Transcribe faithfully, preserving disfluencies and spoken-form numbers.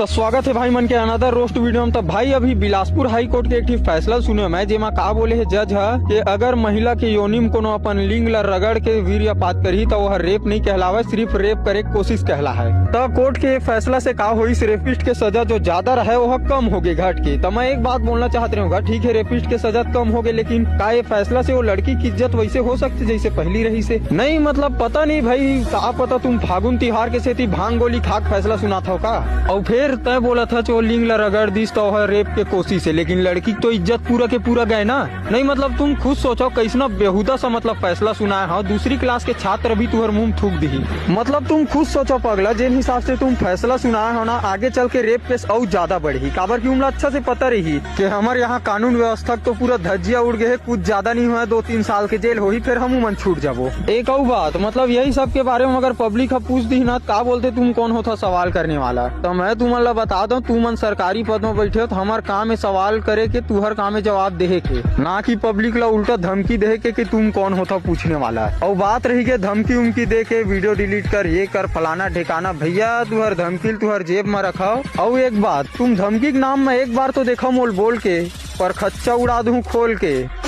तो स्वागत है भाई मन के another roast video में। तो भाई, अभी बिलासपुर हाई कोर्ट के एक ठी फैसला सुने मैं, जेमा का बोले हे जज ह कि अगर महिला के योनि में कोनो अपन लिंग ला रगड़ के वीर्यपात करही, तो वह रेप नहीं कहलावे, सिर्फ रेप करे के कोशिश कहला है। तो कोर्ट के फैसला से का होइस, रेपिस्ट के सजा जो ज्यादा रहे, वह कम हो गए घट के। तो मैं एक बात बोलना चाहत रहूंगा, ठीक है, रेपिस्ट के सजा कम हो गए, लेकिन का ये फैसला से वो लड़की की इज्जत वैसे हो सकती जैसे पहली रहिसे? नहीं, मतलब, पता नहीं भाई, का पता तुम फागुन तिहार के सेती भांग गोली खा के फैसला सुनात हो का? और फिर तय बोला था जो लिंग ला रगड़ दिस तो वह रेप के कोशिश है, लेकिन लड़की की तो इज्जत पूरा के पूरा गए ना। नहीं, मतलब, तुम खुद सोचो, कैसना बेहुदा सा, मतलब, फैसला सुनाए हो। दूसरी क्लास के छात्र भी तुहर मुंह में थूक दिही। मतलब, तुम खुद सोचो पगला, जेन हिसाब से तुम फैसला सुनाए हो ना, आगे चल के रेप केस अउ ज्यादा बढ़ही, काबर कि उमला अच्छा से पता रही कि हमर यहाँ कानून व्यवस्था के तो पूरा धज्जिया उड़ गए है। कुछ ज्यादा नहीं हुआ, दो तीन साल के जेल होही, फिर हम उमन छूट जाबो। एक अउ बात, मतलब, यही सब के बारे में अगर पब्लिक ह पूछ दिही ना, का बोलते तुम कौन होथा सवाल करने वाला? तो मैं तुमन ला बता दूं, तुमन सरकारी पद में बैठे हो, तो हमार काम है सवाल करे के, तुहर काम है जवाब देहे के, ना कि पब्लिक ला उल्टा धमकी देहे के कि तुम कौन होथा पूछने वाला। और बात रही के धमकी उमकी दे के, वीडियो डिलीट कर, ये कर, फलाना ढेकाना, भैया, तुहर धमकी ल तुहर जेब में रखाओ। और एक बात, तुम धमकी के नाम में एक बार तो देखो मोल बोल के, पर खच्चा उड़ा दूं खोल के।